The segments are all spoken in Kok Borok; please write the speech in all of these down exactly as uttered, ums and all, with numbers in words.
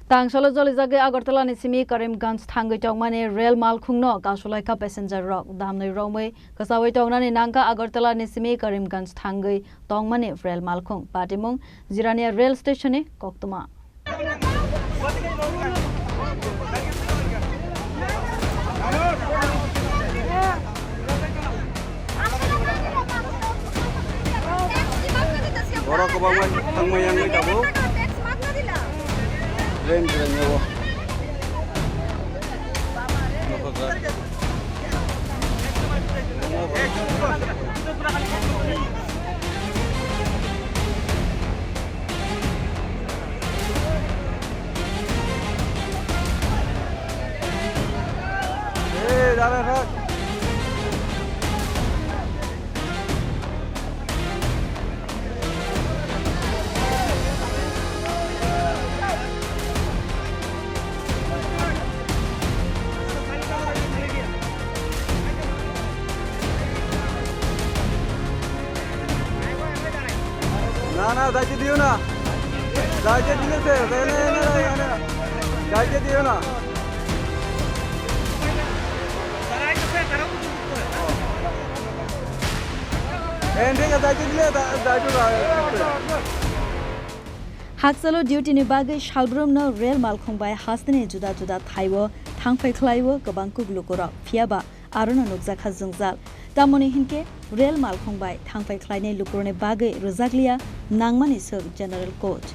Tangsalo jolijagwi Agartala ni simi Karimganj thangwi tongmani rel malkhungno kasulaikha passenger rok. Damnwi romwi kwchaui tongnani nangkha Agartala ni simi Karimganj thangwi tongmani rel malkhung. Patimung Jirania rail station ni koktwma. Borok kwbangma thangmani wngwi tabuk. Train, train o. Hey, dale, dale. Na, na, jaite diyo na. Jaite dile se, ene, ene, ene. Jaite diyo na. Ende ka jaite dile, da, jaite na. Hakchalo duty ni bagwi salbrumno rel malkhung bai hasteni juda juda thaio thangphai khlaio kwbang kuk lukurok, phiyaba arono nukjakha jwngjal. Tamoni hinkhe rel malkhung bai thangphai khlainai lukurokni bagwi rwjakliya nangmani swk general coach.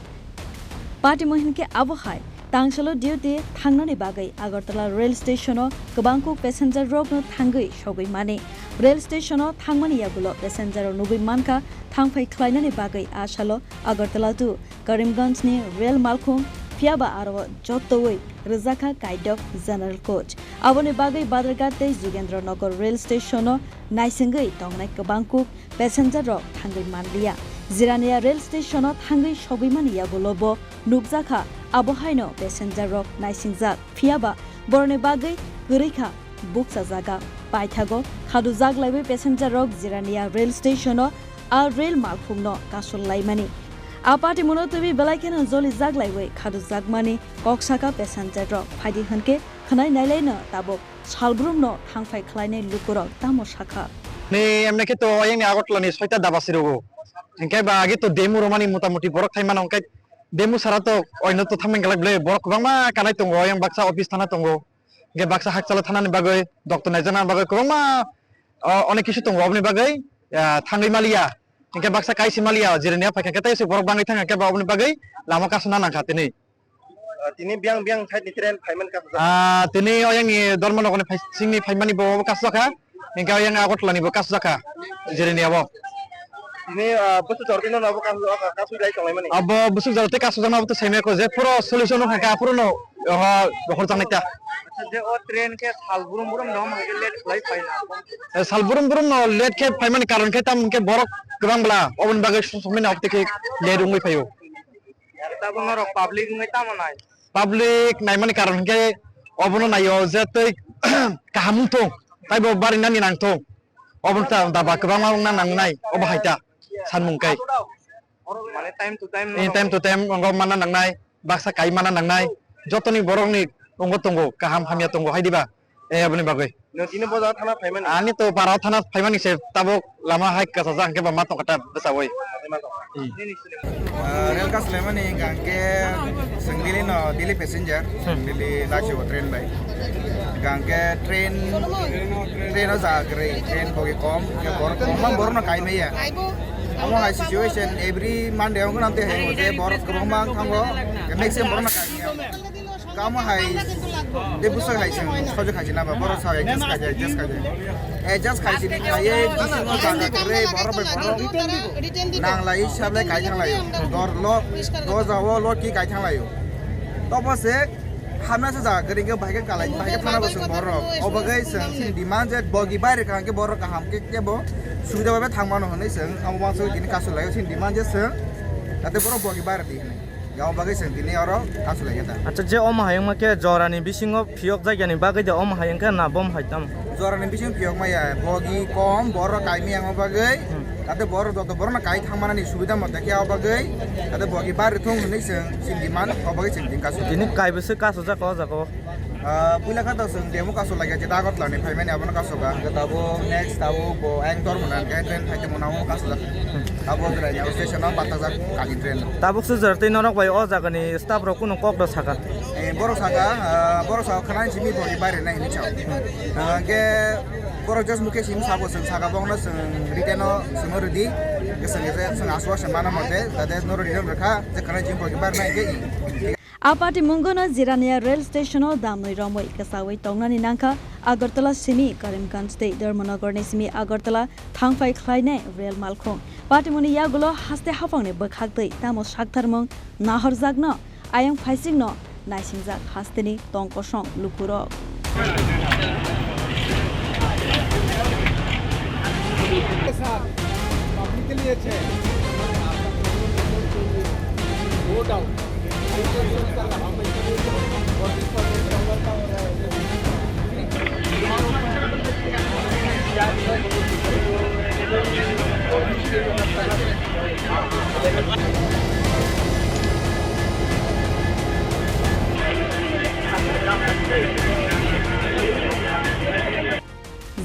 Patimo hinkhe abo hai tangsalo duty thangnani bagwi Agartala rail station-o kwbang kuk passenger rokno thangwi sogwi mani. Rail station-o thangmani yagulo passenger rok nugwi mankha thangphai khlainani bagwi a salo Agartala to Karimganj ni rel malkhung, phiyaba aro jotowi rwjakha kaidok general coach. Aboni bagwi Badrghat tei Jugendra Nagar rail station-o naisingwi tongnai kwbang kuk passenger rok thangwi manliya. Jirania rail station-o thangwi sogwimani yagulo bo nukjakha, abo haino passenger rok naisingjak, phiyaba boroni bagwi kwrwi kha bukcha jaga. Paithago khadujak laiwi passenger rok Jirania rail station-o a rail malkhungno kasul laimani. A patimono twiwi belai kheno joli jak laiwi khadujak mani kok saka passenger rok. Phaidi hwnkhe khwnai nailaino tabuk salbrumno thangphai khlainai lukurok tamo sakha. Ni emne khe to oyang ni Agartala ni soita daba sirugo. Hingke ba agi to demo romani motamuti borok thai mano hingke demo sara to oino to thangmani galak ble borok kwbangma kanai tongo, oyang baksa office thana tongo. Hingke baksa hakchalo thanani bagwi, doctor naijakna bagwi kwbangma, o, onek kisu tongo, oboni bagwi, ah, thangwi maliya. Hingke baksa kaisi maliya, Jirania phaikha khe tei se borok bangwi thangkha khe ba oboni bagwi lama kasuna nangkha tini. Ah, tini biyang biyang side ni train phaimani kasujak. Ah, tini oyang ni Dharmanagar ni phai-, singni phaimani bo kasujak kha. Hingke oyang Agartala ni bo kasujak kha, Jirania bo. Tini, ah, bwswk jora twi nono abo kasu-, ah, kasui lai tonglaimani? Abo bwswk jora tei kasujakma abo to saimaya kho je phuro solution wngkha khe aphuru no, oho, rohorjaknai ta. Acha, je o train khe sal brum brum no hai khe late khlai phaina. Eh, sal brum brum no late khe phaimani karon khe tamo hingke borok kwbang bwla oboni bagwi sumsokmani abo tei khe late wngwi phaio. Tabuk norok public wngwi tamo nai? Public naimani karon hingke obono naio je tei kaham wngthung, taibo barinani nangthung. Obono ta daba kwbangma wngna nangnai, obo hai ta sanmung kai. Mane time to time, eh, time to time wngkha manna nangnai, baksa kai manna nangnai, jotoni borokni wngkha tongo, kaham hamya tongo, hai diba? Eh, aboni bagwi. Nwng tini bo jaga thana phaimani? Ani to para thana phaimani se tabuk lama hai kasajak hingke ba ma tongkha ta bwsawui. Hmm. Ah, rel kasulaimani hingka hingke chwng Delhi no, Delhi passenger, chwng Delhi lachibo train bai. Hingka hingke train, train o jaga kwrwi, train bogi kom, hingke borok kwbangma borok no kai maya. Omo hai situation every Monday wngkha nang tei hai je borok kwbangma wngkha, maximum borok no kai maya. Kamo hai, de bwswk hai chwng sojak hai chwng naba, borok sa adjust khaijak, adjust khaijak. Adjust khai chini khaiye, bisingo jaga kwrwi, borok bai borok nanglai, sablai kai thanglaio. Dor lo, doja o lo ki kai thanglaio. Tobo se, hamya sa jaga kwrwi khe bahai khe kalai, bahai khe thana bo chwng borok. Obagwi chwng chini demand je bogi bai rwkha hwnkhe borok kaham khe kebo subida bai thangmano hwnwi chwng amo uansugwi tini kasu laio chini demand je chwng, jate borok bogi bai rwdi hwnwi. Yang bagwi chwng tini oro kasu lai khe ta. Acha, je omo hai wngma khe jorani bisingo phiyok jak yani bagwi de omo hai wngkha na bom hai tamo? Jorani bisingo phiyok maya, bogi kom, borok kaimi yang bagwi. Hmm. Jate borok joto borokno kai thangmanani subida mote khe o bagwi jate bo ki bari thung hwnwi chwng chini man o bagwi chwng din kasu. Tini kaibo se kasujak o jaga o. Ah, puila kha to chwng demo kasu lagya je Agartala ni phaimani abono kasu ga. Tabuk next tabuk bo ang tor mona khe train phai tongmona o kasu jak. Abo drai nya station o bathajak kali train. Tabuk se jar tei norok bai o jaga ni staff rok kunu kok da saka. Eh, borok saka, ah, borok saka khana simi bo ki bari nai ni chao. Ah, ke Borok just mukhe simi sabo chwng saka bokno chwng written o chwngno rwdi. Chwng je chwng aswk se mana mote jate noro written rwkha je khana jim bo kibar nai khe. A patimungo no Jirania rail station o damnwi romwi kwchaui tongnani nangkha Agartala simi Karimganj tei Dharmanagar ni simi Agartala thangphai khlainai rail malkhung. Patimuni yagulo haste haphangni bwkhak twi tamo saktharmung nahorjakno ayang phaisikno naisingjak hasteni tong kosong lukurok.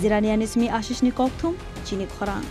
Jirania ni simi Ashish ni kokthum, chini khorang.